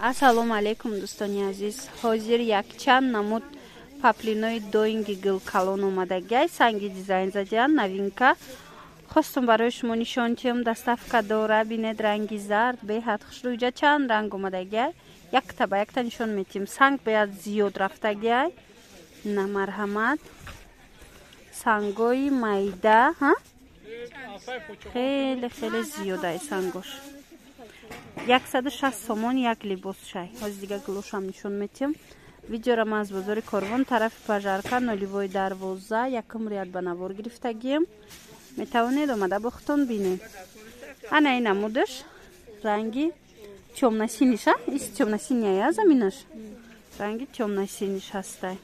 Ассалому алайкум, дӯстони азиз. Ҳозир якчанд намуд паплинои доинги гулкалон омадагиай, санги дизайн задиан, новинка. Хостум барои шумо нишон диҳам, доставка дора. Бинед, ранги зард беҳад хушрӯ. Иҷа чанд ранг омадагиай, якта ба якта нишон метиҳем. Санг бояд зиёд рафтагиай. На, марҳамат, сангои майда, хеле хеле зиёдай сангош. 160 сомон як либос шай. Ҳозир дига гулошам нишон метиҳам. Видеора ман аз бозори Корвон, тарафи Пожарка, Нулевой дарвоза, якум ряд ба навор гирифтагием. Метавонед омада бо худтон бинед. Ана ин намудаш, ранги тёмно-синий ша, ис тёмно-синий я, заминаш ранги тёмно-синий ш ҳастай.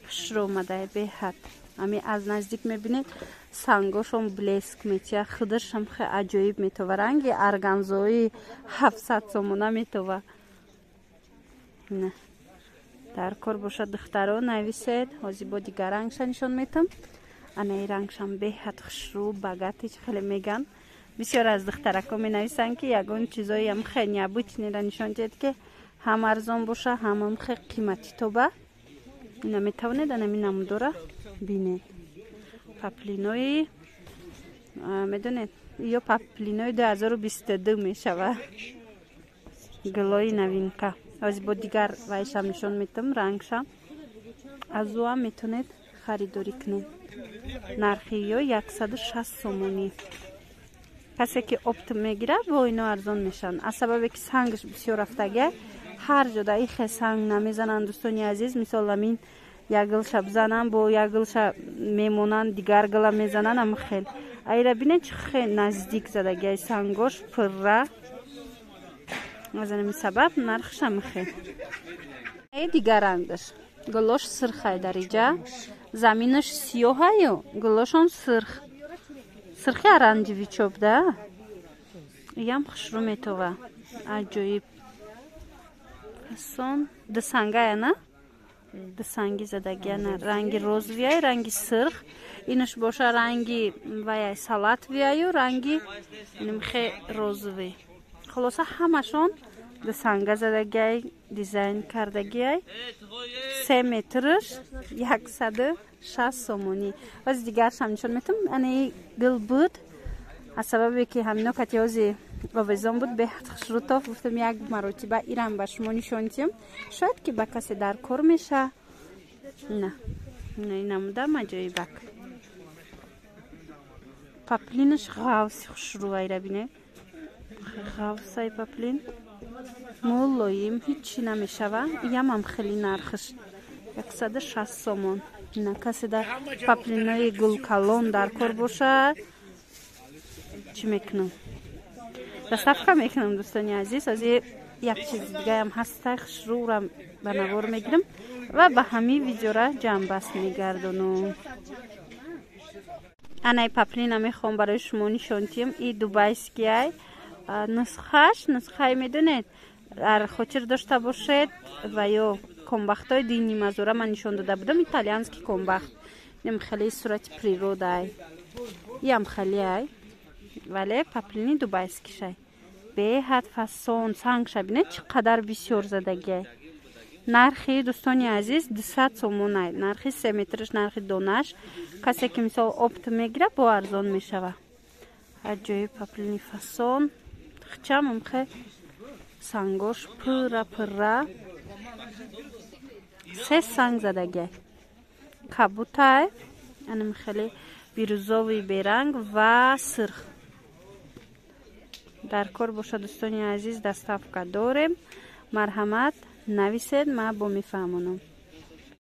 Хушрӯ омадай беҳад. Ами аз наздик мебинед, сангошон блеск метия, худашам хе аҷоиб метова. Ранги органзои 700 сомона метова. Дар кор бошад, духтаро, нависед. Ҳозир бо дигар рангша нишон метам. Анаи рангшам беҳад хушрӯ, богатый хеле меган. Бисёр аз духтарако менависанд, ки ягон чизоям хе необычный ра нишон диҳед, ки ҳам арзон боша, ҳамам хе қиматӣ тоба. Ина метавонед анами намудора бинед. Паплинои медонед, ё паплинои 2022 мешава, гулои новинка. Ҳозир бо дигар вайшам нишон метам, рангшам. Аз ӯам метавонед харидорӣ кунед. Нархи ё 160 сомонӣ. Касе ки оптом мегирад, бо ино арзон мешаванд, аз сабабе ки сангаш бисёр рафтагия. Ҳар ҷода ихе санг намезананд, дӯстони азиз. Мисол, амин як гулша бизананд, бо як гулша мемонанд, дигар гула мезананд. Ама хел айра бинед, чӣ хел наздик задагиай, сангош пурра. Аз ҳамин сабаб нархшам хел. Дигар рангаш, гулош сирхай дар иҷа, заминаш сиёҳаю гулошон сирх, сирхи оранжевый чоп да. Иям хушрӯ метова, аҷоиб фасон. Дусангая на, дусанги задагиана, ранги розовый яй, ранги сирх. Инаш боша ранги ваяй, салатовый яю ранги инмхе розовый. Хулоса, ҳамашон дусанга задагиай, дизайн кардагиай. 3 метрш 160 сомонӣ. Баъзи дигаршам нишон метам. Ани гул буд, аз сабабе ки ҳамино катиёзи овезон буд, беҳад хушрӯтоф. Гуфтам, як маротиба ирам ба шумо нишон диҳам, шояд ки ба касе дар кор меша. На, намудам аҷоибак. Паплинаш ғавси хушрӯ, айра бинед, ғавсай паплин, мулоим, ҳичи намешава. Иямам хеле нархш 160 сомон. На, касе дар паплинои гулкалон дар кор бошад, чӣ мекунам? Доставка мекунам, дӯстони азиз. Аз як чизи дигаям ҳаста, хушрӯра ба навор мегирам ва ба ҳамин видеора ҷамъбаст мегардонам. Анаи паплина мехоҳам барои шумо нишон диҳам. И дубайский ай нусхаш, нусхаи медонед, дар хотир дошта бошед ва ё комбахтҳои дини мазора ман нишон дода будам, итальянский комбахт. Инам хеле сурати природа ай, иам хеле ай, вале паплини дубайский шай беҳад фасон. Сангша бинед, чӣ қадар бисёр задагиай. Нархи, дӯстони азиз, 200 сомон ай, нархи 3 метрш, нархи донаш. Касе ки мисол опт мегирад, бо арзон мешава. Аҷоиб паплини фасон, хчамамхе сангош пурра пурра, се санг задагиай. Кабутай, анам хеле бирюзовый, беранг ва сирх. Дар кор бошад, дӯстони азиз, доставка дорем. Марҳамат, нависед, ман бо мефаҳмонам.